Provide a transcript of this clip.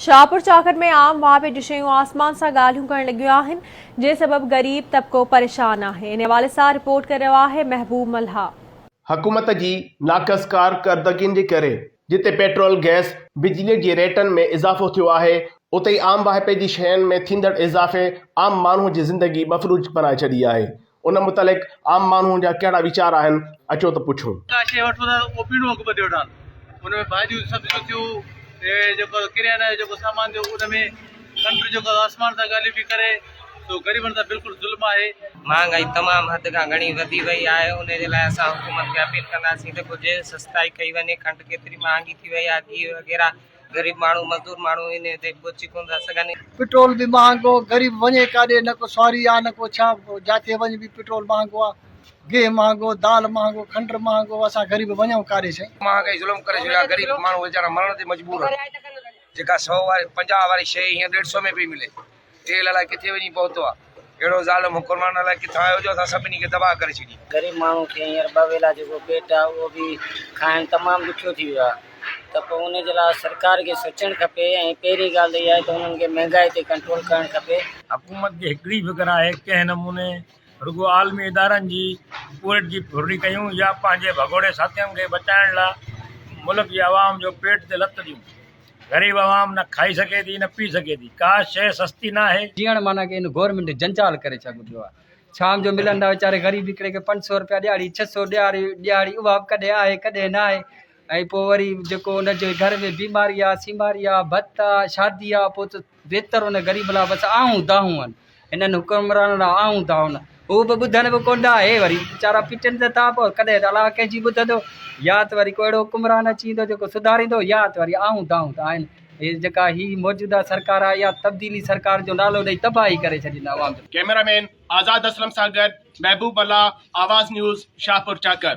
شاهپور چاڪر ۾ عام واهپي جون شيون آسمان سان ڳالهيون ڪرڻ لڳيون آهن، جنهن سبب غريب طبقو پريشان آهي. ان حوالي سان رپورٽ ڪري رهيو آهي محبوب ملاح. حڪومت جي ناقص ڪارڪردگين جي ڪري جتي پيٽرول، گئس، بجلي جي ريٽن ۾ اضافو ٿيو آهي اتي ئي عام واهپي جي شين ۾ ٿيندڙ اضافي عام ماڻهو جي زندگي مفلوج بڻائي ڇڏي آهي. ان متعلق عام ماڻهو جا ڪهڙا ويچار آهن اچو ته پڇون. ڪا شيء وٺون ٿا ته اهو ٻيڻو اگهه ٻڌي وٺان ان ۾ ڀاڄيون سبزيون ٿيون هي جيڪو ڪريانه جو جيڪو سامان ٿيو ان ۾ کنڊ جيڪو آسمان سان ڳالهيون پئي ڪري سو غريبن سان بلڪل ظلم آهي. مهانگائي تمام حد کان گهڻي وڌي وئي آهي ان جي لاء اسان حڪومت کي اپيل ڪنداسين ته ڪجهه سستائي ڪئي وڃي کنڊ ڪيتري مهانگي ٿي وئي آهي گيهه وغيره غريب ماڻهو مزدور ماڻهو انهي تي پهچي ڪونه ٿا سگهن. پيٽرول به مهانگو غريب وڃي ڪاڏي نه ڪو سواري آ نه ڪو ڇا جاٿي وڃ به پيٽرول مهانگو آ گيهه مهانگو دال مهانگو کنڊ مهانگو اسان غريب وڃون ڪاڏي سائين. مهانگائي ظلم ڪري ڇڏيو آ غريب ماڻهو ويچارا مرڻ تي مجبور آهن جيڪا سئو واري 50 واري شئي هينئر ڏيڍ سئو ۾ پئي ملي. تيل الائي ڪٿي وڃي پهتو آ. اهڙو ظالم حڪمران الائي ڪٿان آيو جو اسان سڀني کي تباهه ڪري ڇڏي. غريب ماڻهو کي هينئر ٻه ويلا جيڪو پيٽ آ اهو به کائڻ تمام ڏکيو ٿي ويو آ ته پوء ان جي لاء سرڪار کي سوچڻ کپي ۽ پهرين ڳالهه ته اها آهي ته انهن کي مهنگائي تي ڪنٽرول ڪرڻ کپي. حڪومت کي هڪڙي فڪر آهي ڪنهن نموني رڳو عالمي ادارن جي پورهيت جي ڦرڙي ڪيون يا پنهنجي ڀڳوڙي ساٿين کي بچائڻ لا ملڪ جي عوام جو پيٽ تي لت ڏيون. غريب عوام نه کائي سگهي ٿي نه پي سگهي ٿي ڪا شيء سستي ناهي. جيئڻ معنيٰ ڪي ان گورنمينٽ جنجال ڪري ڇڏيو پيو آهي. شام جو ملن ٿا ويچاري غريب هڪڙي کي 500 روپيا ڏيهاڙي 600 ڏيهاڙي ڏيهاڙي اها به ڪڏهن آهي ڪڏهن ناهي ۽ پوء وري جيڪو ان جي گهر ۾ بيماري آهي سيماري آهي ڀت آهي شادي آهي پوء ته ويتر ان غريب لاء بس آهون دانهون آهن. هنن حڪمرانن لاء آهون دانهون هو به ٻڌن به ڪونه ٿا هي وري ويچارا پٽين ته ٿا پوء ڪڏهن ته الاء ڪنهن جي ٻڌندو يا ته وري ڪو اهڙو حڪمران اچي ويندو جيڪو سڌاريندو يا ته وري آهون دانهون ته آهن هي جيڪا هي موجوده سرڪار آهي اها تبديلي سرڪار جو نالو ڏئي تباهي ڪري ڇڏيندا عوام جو. ڪئميرا مين آزاد اسلم سان گڏ محبوب ملاح، آواز نيوز، شاهپور چاڪر.